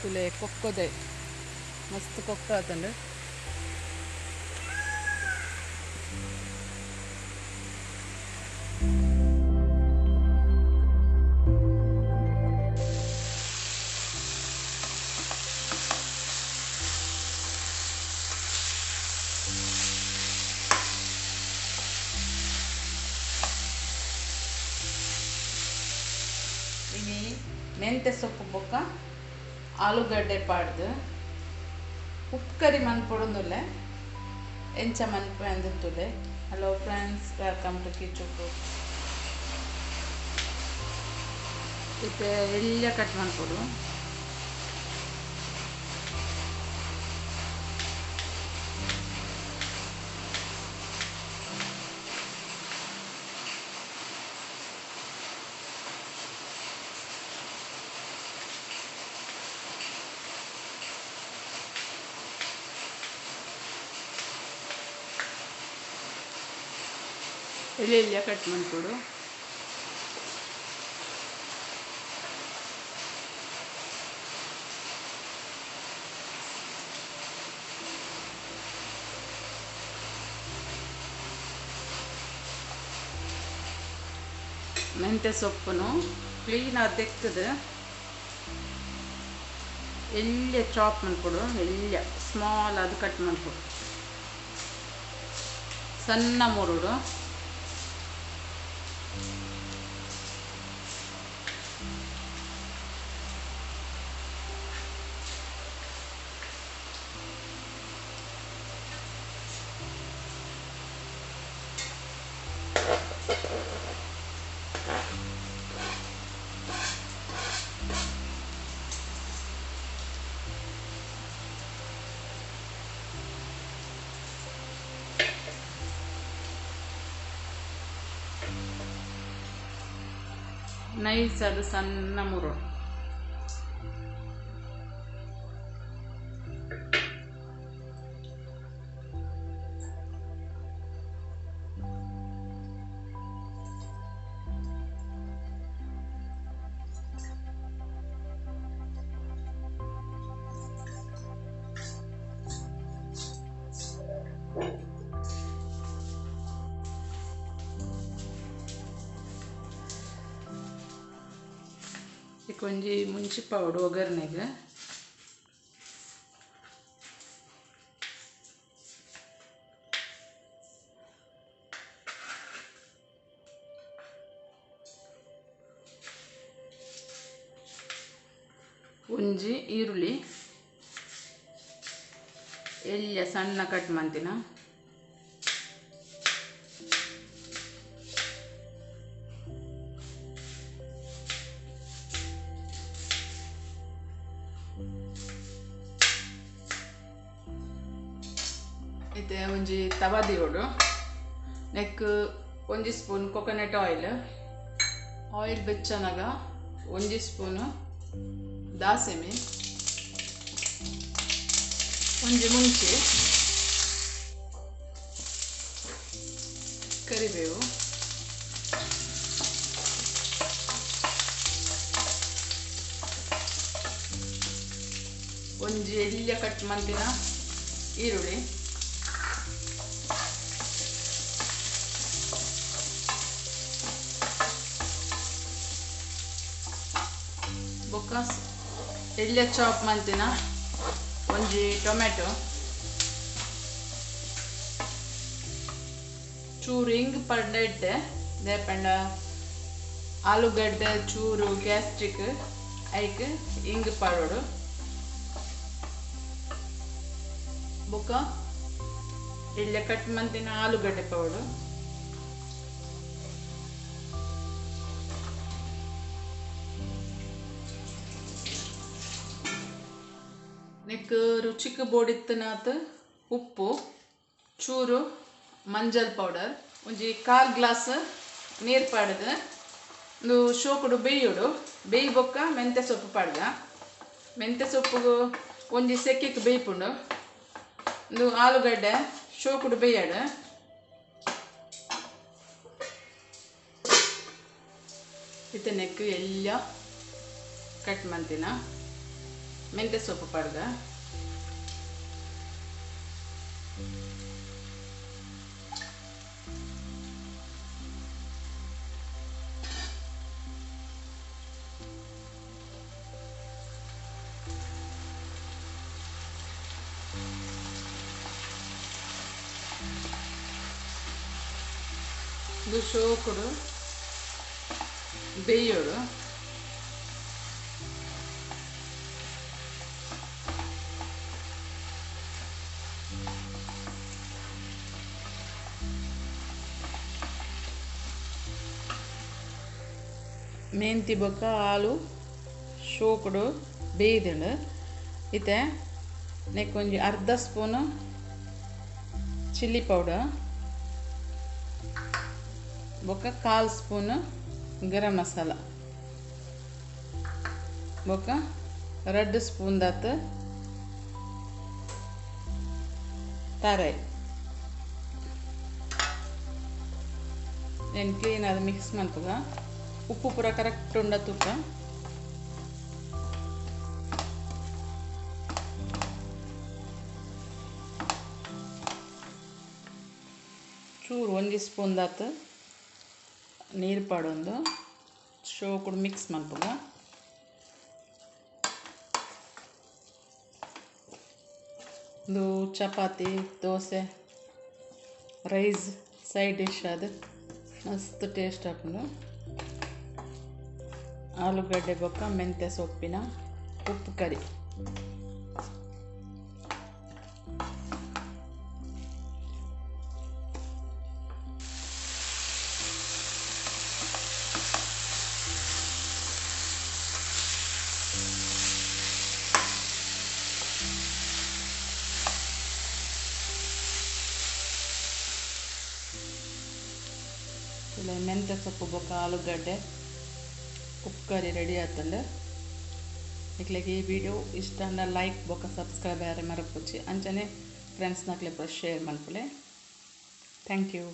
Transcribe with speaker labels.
Speaker 1: ತುಲೆ ಕೊಕ್ಕೋದೆ ಮಸ್ತ್ ಕೊಕ್ಕ ಆತಂಡು. ಇನಿ ಮೆಂತೆ ಸೊಪ್ಪು ಬೊಕ್ಕ ಆಲೂಗಡ್ಡೆ ಪಾಡ್ದು ಉಪ್ಪು ಕರಿ ಮನ್ಪೊಡೊಂದುಲ್ಲೆ ಎಂಚ ಮನ್ಪೆ ಅಂದುತ್ತುಲ್ಲೆ. Hello friends, welcome to Kichu food. ಇತ್ತೆ ಎಳ್ಯ ಕಟ್ ಮನ್ಪೊಡು. ಎಳ್ಯ ಕಟ್ ಮನ್ಪೊಡು. ಮೆಂತೆ ಸೊಪ್ಪುನು ಕ್ಲೀನ್ ಆದ್ ದೆಕ್ಕ್ದ್ ಎಳ್ಯ ಚಾಪ್ ಮನ್ಪೊಡು. ಎಳ್ಯ ಸ್ಮಾಲ್ ಆದ್ ಕಟ್ ಮನ್ಪೊಡು. ಸಣ್ಣ ಮುರುಡು. ನೈಸ್ ಅದು ಸಣ್ಣ ಮುರುಡು. ಒಂಜಿ ಮುಂಚಿ ಪಾವಡು ಒಗ್ಗರಣೆಗೆ. ಒಂಜಿ ಈರುಳ್ಳಿ ಎಳ್ಯ ಸಣ್ಣ ಕಟ್ ಮಾಡ್ತೀನ. ಇತ್ತೆ ಒಂಜಿ ತವಾ ದೀವೊಡು. ನೆಕ್ ಒಂಜಿ ಸ್ಪೂನ್ ಕೊಕೊನಟ್ ಆಯಿಲ್. ಆಯಿಲ್ ಬೆಚ್ಚನಗ ಒಂಜಿ ಸ್ಪೂನು ದಾಸೆಮಿ, ಒಂಜಿ ಮುಂಚಿ, ಕರಿಬೇವು, ಒಂಜಿ ಎಳ್ಯ ಕಟ್ ಮಂತಿನ ಈರುಳ್ಳಿ, ಬೊಕ್ಕ ಎಳ್ಯ ಚಾಪ್ ಮಂತಿನ ಒಂಜಿ ಟೊಮೆಟೊ, ಚೂರು ಹಿಂಗ್ ಪಂಡ ಇಡ್ಡೆ ದೇಪಂಡ ಆಲೂಗಡ್ಡೆ ಚೂರು ಗ್ಯಾಸ್ಟ್ರಿಕ್ ಐಕ್ ಹಿಂಗ್ ಪಾಡೋಡು. ಬೊಕ್ಕ ಎಳ್ಳೆ ಕಟ್ ಮಂತಿನ ಆಲೂಗಡ್ಡೆ ಪೌಡರ್ ನೆಕ್ ರುಚಿಕ್ ಬೋಡಿತ್ತನಾತ್ ಉಪ್ಪು ಚೂರು ಮಂಜಲ್ ಪೌಡರ್ ಒಂಜಿ ಕಾಲ್ ಗ್ಲಾಸ್ ನೀರು ಪಾಡ್ದು ಒಂದು ಶೋಕುಡು ಬೇಯುಡು ಬೇಯಿ ಬೊಕ್ಕ ಮೆಂತೆ ಸೊಪ್ಪು ಪಾಡ್ದ ಮೆಂತೆ ಸೊಪ್ಪುಗು ಒಂಜಿ ಸೆಕ್ಕಿಗೆ ಬೇಯ್ಪುಂಡು ಒಂದು ಆಲೂಗಡ್ಡೆ ಶೋಕುಡು ಬೇಯಡು ಇತ್ತೆ ನೆಕ್ ಎಲ್ಲ ಕಟ್ ಮಂತಿನ ಮೆಂತೆ ಸೊಪ್ಪು ಪಾಡ್ದ ಇದು ಶೋಕುಡು ಬೇಯೋಡು ಮೆಂತಿ ಬೊಕ್ಕ ಆಲು ಶೋಕುಡು ಬೇಯ್ದುಂಡು ಇತ್ತೆ ನೆಕ್ ಒಂಜಿ ಅರ್ಧ ಸ್ಪೂನು ಚಿಲ್ಲಿ ಪೌಡರ್ ಬೊಕ್ಕ ಕಾಲು ಸ್ಪೂನ್ ಗರಂ ಮಸಾಲ ಬೊಕ್ಕ 2 ಸ್ಪೂನ್ ದಾತ್ ತಾರಾಯಿ నేను ಕ್ಲೀನ್ ಅದು ಮಿಕ್ಸ್ ಮಲ್ಪುಗ ಉಪ್ಪು ಪೂರ ಕರೆಕ್ಟ್ ಉಂಡ ತೂಕ ಚೂರು ಒಂಜಿ ಸ್ಪೂನ್ ದಾತ್ ನೀರು ಪಾಡೊಂದು ಶೋಕುಡು ಮಿಕ್ಸ್ ಮಲ್ಪುಗ ಇದು chapati dosa rice side dish ಅದು ಮಸ್ತ್ ಟೇಸ್ಟ್ ಆಪುಂಡು ಆಲೂಗಡ್ಡೆ ಬೊಕ್ಕ ಮೆಂತ್ಯ ಸೊಪ್ಪಿನ ಉಪ್ಪು ಕರಿ ಮೆಂತ್ಯ ಸೊಪ್ಪು ಬೊಕ್ಕ ಆಲೂಗಡ್ಡೆ ಉಪ್ಪು ಕರಿ ರೆಡಿ ಆತಂಡು. ನಿಕ್ಲೆಗ್ ಈ ವಿಡಿಯೋ ಇಷ್ಟ ಅಂಡ ಲೈಕ್ ಬೊಕ್ಕ ಸಬ್ಸ್ಕ್ರೈಬ್ ಆರೆ ಮರಪುಚಿ ಅಂಚನೆ ಫ್ರೆಂಡ್ಸ್ ನಕ್ಲೆ ಶೇರ್ ಮನ್ಪುಲೆ. Thank you.